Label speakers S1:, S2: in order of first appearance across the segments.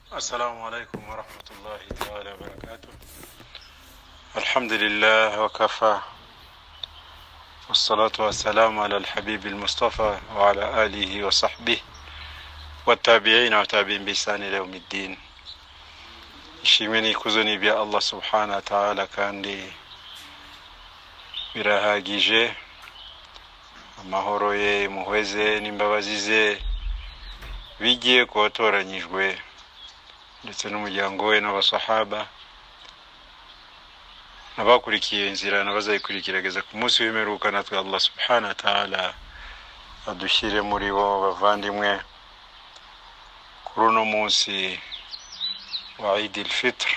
S1: السلام عليكم ورحمة الله تعالى وبركاته. الحمد لله وكفى، والصلاة والسلام على الحبيب المصطفى وعلى آله وصحبه والتابعين وتابعين بإحسان إلى يوم الدين. Ishimwe n'ikuzo ni ibya Allah subhanahu wa ta'ala, kandi birahagije. Amahoro ye, impuhwe ze n'imbabazi ze bigiye ku watoranyijwe, ndetse n'umuryango we n'abasahaba n'abakurikiye inzira n'abazayikurikira ku munsi w'imperuka. Natwe Allah subhanahu wa ta'ala adushyire muri bo. Bavandimwe, kuri uno munsi wa Eid al-Fitr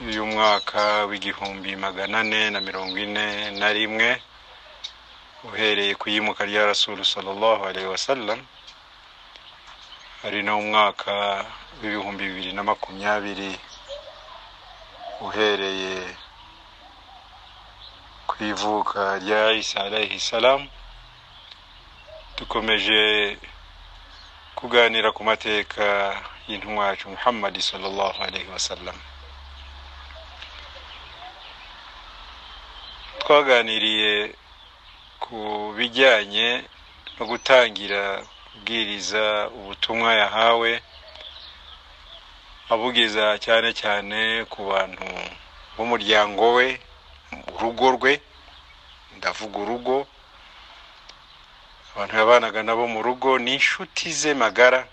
S1: y'uyu mwaka w'1441 uhereye ku iyimuka rya Rasulu sallallahu alaihi wasallam, hari n'umwaka w'2020 uhereye ku ivuka rya Isa alayhi salam, dukomeje kuganira ku mateka y'intumwa yacu Muhammad sallallahu alaihi wasallam. Twaganiriye ku bijyanye no gutangira kubwiriza ubutumwa yahawe, abugeza cyane cyane ku bantu b'umuryango we, urugo rwe. Ndavuga urugo, abantu yabanaga nabo mu rugo ni inshuti ze magara,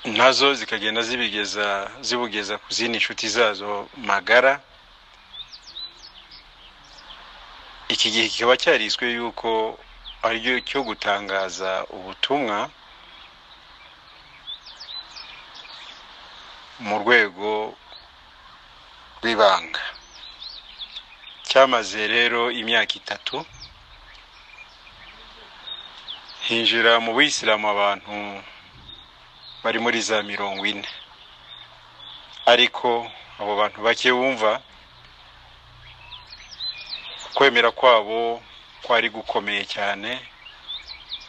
S1: nazo zikagenda zibigeza zibugeza ku zindi nshuti zazo magara. Iki gihe kikaba cyariswe yuko aricyo cyo gutangaza ubutumwa mu rwego rw'ibanga. Cyamaze rero imyaka 3, hinjira mu buyisilamu abantu bari muri za 40, ariko abo bantu bake bumva ukwemera kwabo kwari gukomeye cyane,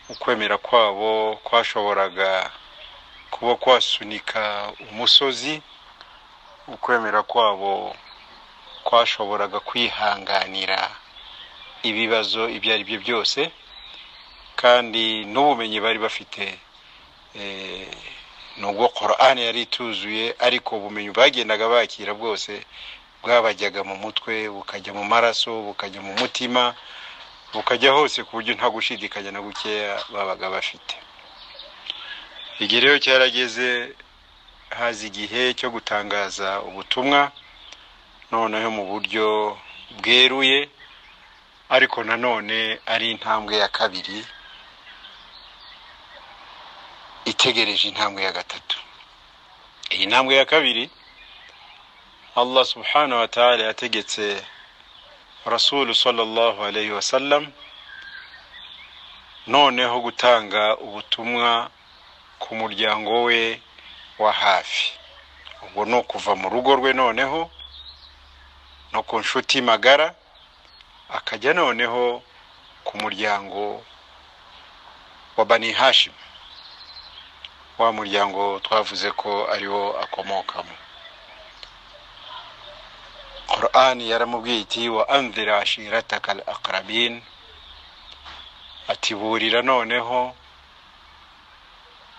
S1: ukwemera kwabo kwashoboraga kuba kwasunika umusozi, ukwemera kwabo kwashoboraga kwihanganira ibibazo ibyo ari byo byose, kandi n'ubumenyi bari bafite, nubwo Qur'an yari ituzuye, ariko ubumenyi bagendaga bakira bwose bwabajyaga mu mutwe, bukajya mu maraso, bukajya mu mutima, bukajya hose, ku buryo nta gushidikanya na gukeya babaga bafite. Igihe rero cyarageze, haza igihe cyo gutangaza ubutumwa noneho mu buryo bweruye, ariko nanone ari intambwe ya kabiri itegereje intambwe ya gatatu. Iyi ntambwe ya kabiri, Allah subhanahu wa ta'ala yategetse Rasulu sallallahu alayhi wasallam noneho gutanga ubutumwa ku muryango we wa hafi. Ubwo ni ukuva mu rugo rwe noneho no ku nshuti magara, akajya noneho ku muryango wa Bani Hashim, wa muryango twavuze ko ariwo akomokamo. Qur'an yaramubwiye iti: wa anzira ashirataka al aqrabin, ati burira noneho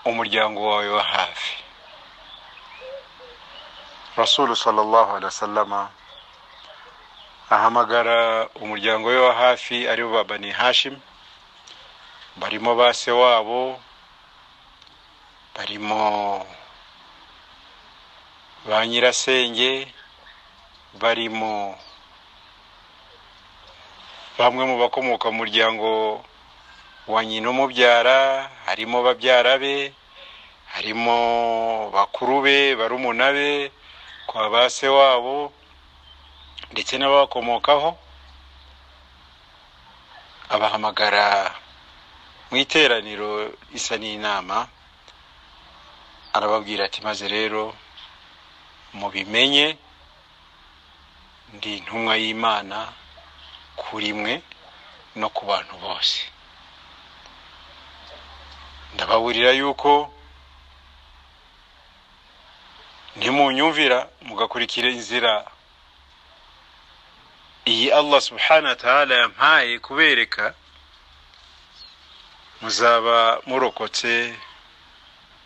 S1: umuryango wawe wa hafi. Rasulu sallallahu alaihi wasallama ahamagara umuryango we wa hafi, aribo ba Bani Hashim, barimo ba se wabo, barimo ba nyirasenge, barimo bamwe mu bakomoka mu muryango wa nyina umubyara, harimo babyara be, harimo bakuru be, barumuna be, kwa ba se wabo, ndetse n'ababakomokaho. Abahamagara mu iteraniro isa n'inama, arababwira ati: maze rero mubimenye, ndi intumwa y'Imana kuri mwe no ku bantu bose. Ndababurira yuko ntimunyumvira mugakurikira inzira iyi Allah subhanahu wa ta'ala yampaye kubereka, muzaba murokotse,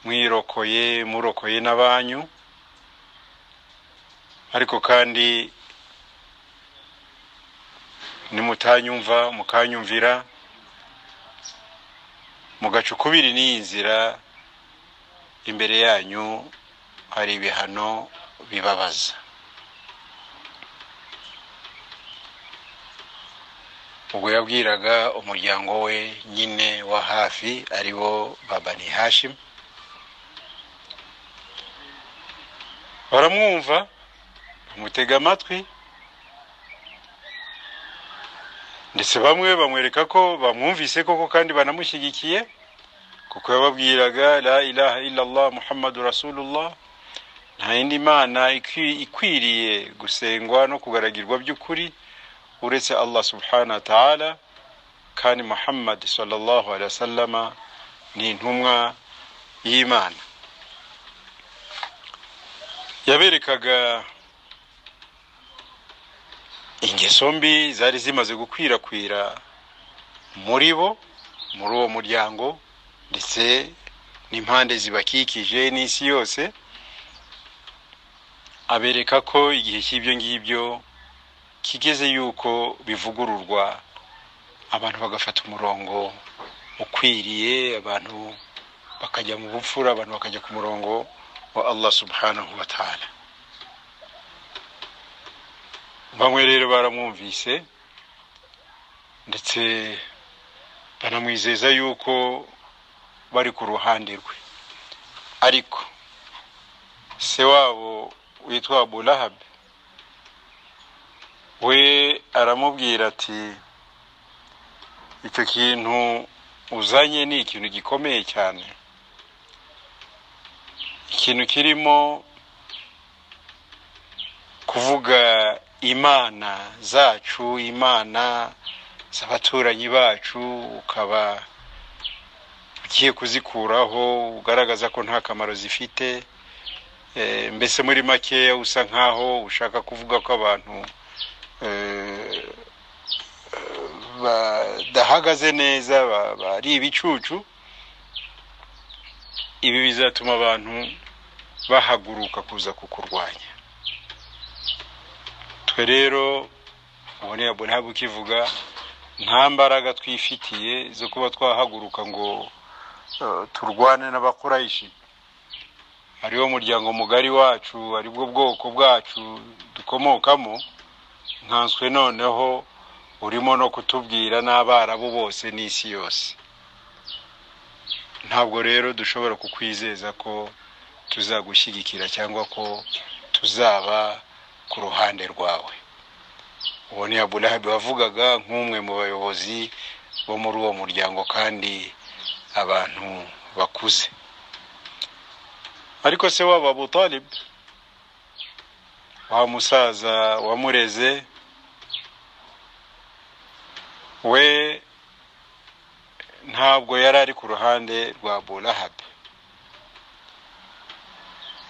S1: mwirokoye, murokoye n'abanyu. Ariko kandi nimutanyumva mukanyumvira mugaca ukubiri n'iyi nzira, imbere yanyu hari ibihano bibabaza. Ubwo yabwiraga umuryango we nyine wa hafi, ari bo ba Bani Hashim. Baramwumva, bamutega amatwi, ndetse bamwe bamwereka ko bamwumvise koko kandi banamushyigikiye, kuko yababwiraga la ilaha illallah Muhammadu Rasulullah, nta yindi mana ikwiriye gusengwa no kugaragirwa by'ukuri uretse Allah subhanahu wa ta'ala, kandi Muhammad sallallahu alaihi wasallama ni intumwa y'Imana. Yaberekaga ingeso mbi zari zimaze gukwirakwira muri bo, muri uwo muryango, ndetse n'impande zibakikije n'isi yose. Abereka ko igihe cy'ibyo ngibyo kigeze yuko bivugururwa, abantu bagafata umurongo ukwiriye, abantu bakajya mu bupfura, abantu bakajya ku murongo wa Allah subhanahu wa ta'ala. Bamwe rero baramwumvise, ndetse banamwizeza yuko bari ku ruhande rwe. Ariko se wabo witwa Abu Lahab we aramubwira ati icyo kintu uzanye ni ikintu gikomeye cyane, ikintu kirimo kuvuga imana zacu, imana z'abaturanyi bacu, ukaba ugiye kuzikuraho ugaragaza ko nta kamaro zifite. Mbese muri make usa nkaho ushaka kuvuga ko abantu badahagaze neza, bari ibicucu. Ibi bizatuma abantu bahaguruka kuza kukurwanya. Twe rero ubone Abu Lahab ukivuga, nta mbaraga twifitiye zo kuba twahaguruka ngo turwane n'Abakuraishi, ariwo muryango mugari wacu, aribwo bwoko bwacu dukomokamo, nkanswe noneho urimo no kutubwira n'Abarabu bose n'isi yose. Ntabwo rero dushobora kukwizeza ko tuzagushyigikira cyangwa ko tuzaba ku ruhande rwawe. Uwo ni Abu Lahab wavugaga nk'umwe mu bayobozi bo muri uwo muryango kandi abantu bakuze. Ariko se wabo Abu Talib, wa musaza wamureze, we ntabwo yari ari ku ruhande rwa Abu Lahab,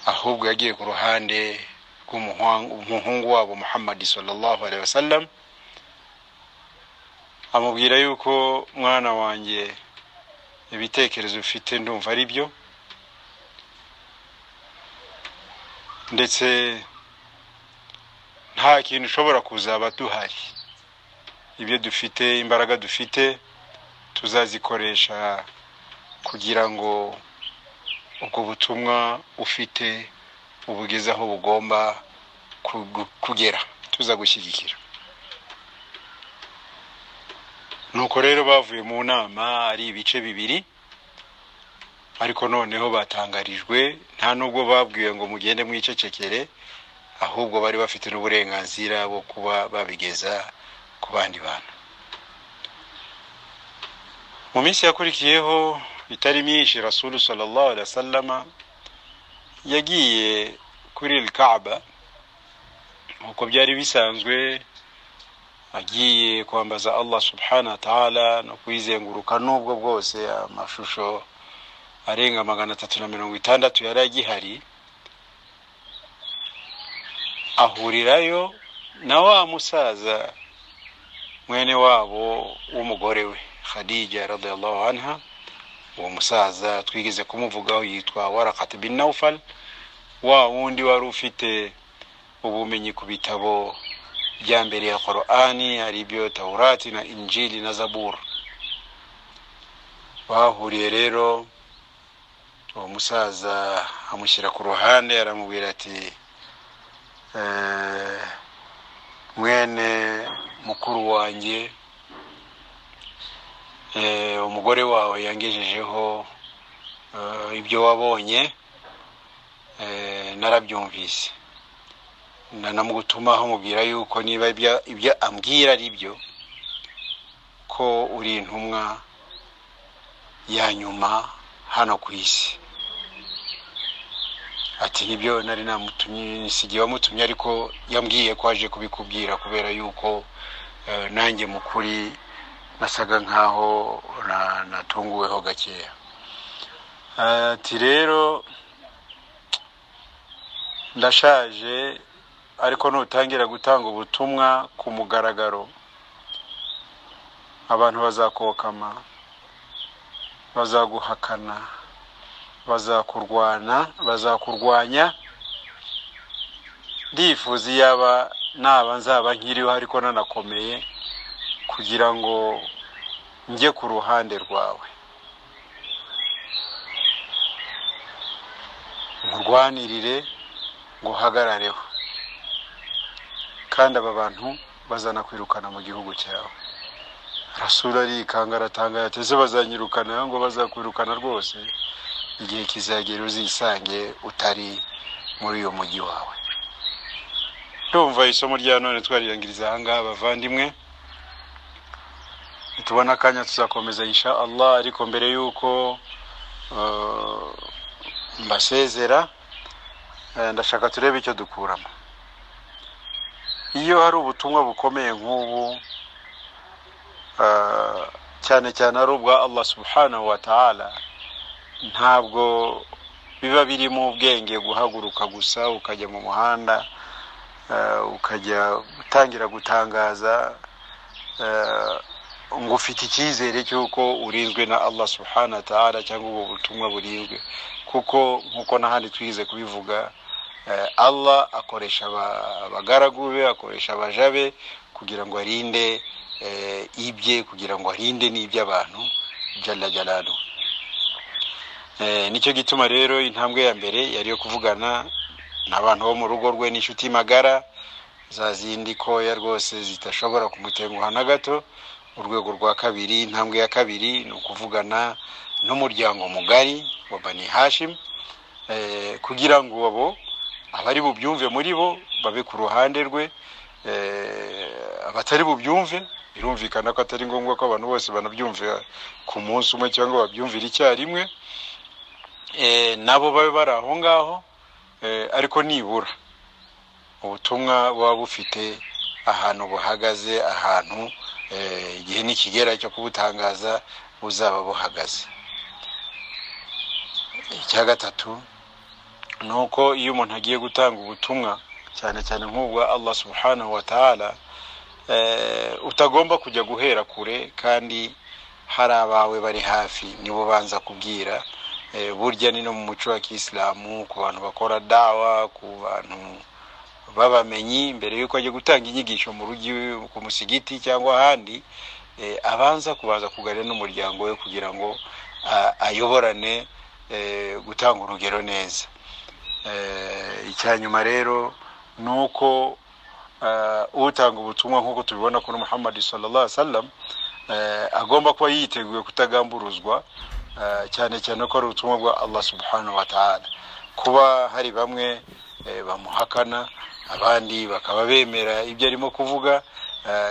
S1: ahubwo yagiye ku ruhande rw'umuhungu wabo Muhammad sallallahu alaihi wasallam, amubwira yuko mwana wanjye ibitekerezo ufite ndumva ari byo, ndetse nta kintu ushobora kuzaba duhari, ibyo dufite, imbaraga dufite tuzazikoresha kugira ngo ubwo butumwa ufite ubugeze aho bugomba kugera, tuzagushyigikira. Nuko rero bavuye mu nama ari ibice bibiri, ariko noneho batangarijwe, nta nubwo babwiwe ngo mugende mwicecekere, ahubwo bari bafite n'uburenganzira bwo kuba babigeza ku bandi bantu. Mu minsi yakurikiyeho itari myinshi, Rasulu sallallahu alaihi wasallama yagiye kuri Al-Kaaba nkuko byari bisanzwe, agiye kwambaza Allah subhanahu wa ta'ala no kuyizenguruka, nubwo bwose amashusho arenga 360 yari agihari. Ahurirayo na wa musaza mwene wabo w'umugore we Khadija radiyallahu anha. Uwo musaza twigeze kumuvugaho, yitwa Warakat bin Naufal, wa wundi wari ufite ubumenyi ku bitabo bya mbere ya Qur'ani, ari byo Taurati na Injili na Zabur. Bahuriye rero, uwo musaza amushyira ku ruhande, aramubwira ati: "Mwene mukuru wanjye, umugore wawe yangejejeho ibyo wabonye, narabyumvise, nanamugutumaho mubwira yuko niba ibyo ambwira ari byo, ko uri intumwa ya nyuma hano ku isi." Ati: "Nibyo, nari namutumye, nisigiye wamutumye, ariko yambwiye ko aje kubikubwira kubera yuko nanjye mu kuri nasaga nkaho natunguweho gakeya." Ati: "Rero ndashaje, ariko nutangira gutanga ubutumwa ku mugaragaro, abantu bazakokama, bazaguhakana, bazakurwana, bazakurwanya. Ndifuza iyaba naba nzaba nkiriho ariko nanakomeye, kugira ngo njye ku ruhande rwawe, nkurwanirire, nguhagarareho, kandi aba bantu bazanakwirukana mu gihugu cyawe." Rasura arikanga, aratangara, ati: "Ese bazanyirukana?" Ngo: "Bazakwirukana rwose, igihe kizagera uzisange utari muri uyu mujyi wawe." Ndumva isomo rya none twarirangiriza ahangaha, bavandimwe. Nitubona akanya tuzakomeza insha Allah, ariko mbere y'uko mbasezera, ndashaka turebe icyo dukuramo. Iyo hari ubutumwa bukomeye nk'ubu, cyane cyane ari ubwa Allah subhanahu wa ta'ala, ntabwo biba birimo ubwenge guhaguruka gusa ukajya mu muhanda, ukajya gutangira gutangaza ngo ufite icyizere cy'uko urinzwe na Allah subhanahu wa ta'ala cyangwa ubwo butumwa burinzwe, kuko nk'uko n'ahandi twize kubivuga, Allah akoresha abagaragu be, akoresha abaja be kugira ngo arinde ibye, kugira ngo arinde n'iby'abantu jalla jalalu. Nicyo gituma rero intambwe ya mbere yari iyo kuvugana n'abantu bo mu rugo rwe n'inshuti magara, za zindi koya rwose zidashobora kumutenguha na gato. Urwego rwa kabiri, intambwe ya kabiri, ni ukuvugana n'umuryango mugari wa Bani Hashim, kugira ngo abo abari bubyumve muri bo babe ku ruhande rwe, abatari bubyumve, birumvikana ko atari ngombwa ko abantu bose banabyumva ku munsi umwe cyangwa babyumvira icyarimwe, nabo babe bari aho ngaho, ariko nibura ubutumwa buba bufite ahantu buhagaze, ahantu igihe nikigera cyo kubutangaza buzaba buhagaze. Icya gatatu ni uko iyo umuntu agiye gutanga ubutumwa, cyane cyane nk'ubwa Allah subhanahu wa ta'ala, utagomba kujya guhera kure kandi hari abawe bari hafi, nibo banza kubwira. Burya ni no mu muco wa kisilamu, ku bantu bakora dawa, ku bantu b'abamenyi, mbere y'uko ajya gutanga inyigisho mu rugo, ku musigiti cyangwa ahandi, abanza kubanza kuganira n'umuryango we kugira ngo ayoborane gutanga urugero neza. Icya nyuma rero ni uko utanga ubutumwa, nk'uko tubibona kuri Muhammad sallallahu alaihi wasallam, agomba kuba yiteguye kutagamburuzwa, cyane cyane ko ari ubutumwa bwa Allah subhanahu wa ta'ala. Kuba hari bamwe bamuhakana, abandi bakaba bemera ibyo arimo kuvuga,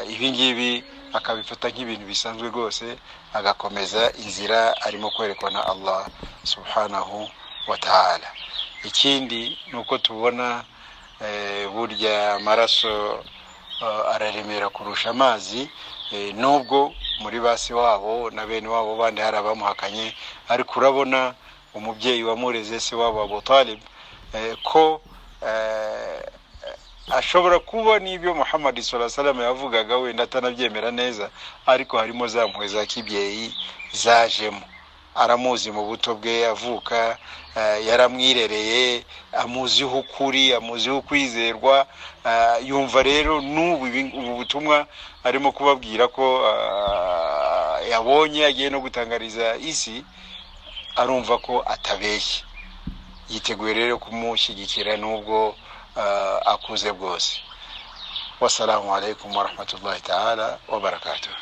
S1: ibi ngibi akabifata nk'ibintu bisanzwe rwose, agakomeza inzira arimo kwerekwa na Allah subhanahu wa ta'ala. Ikindi ni uko tubona burya amaraso araremera kurusha amazi. Nubwo muri basi wabo na bene wabo bandi hari abamuhakanye, ariko urabona Umubyeyi wamureze, se wabo Abu Talib, ko ashobora kuba n'ibyo Muhammad sallallahu yavugaga wenda atanabyemera neza, ariko harimo za mpuhwe za kibyeyi zajemo. Aramuzi mu buto bwe avuka, yaramwirereye, amuziho ukuri, amuziho ukwizerwa. Yumva rero n'ubu ubu butumwa arimo kubabwira ko yabonye agiye no gutangariza isi, arumva ko atabeshye. Yiteguye rero kumushyigikira nubwo akuze bwose. Wassalamu alaikum warahmatullahi taala wabarakatuh.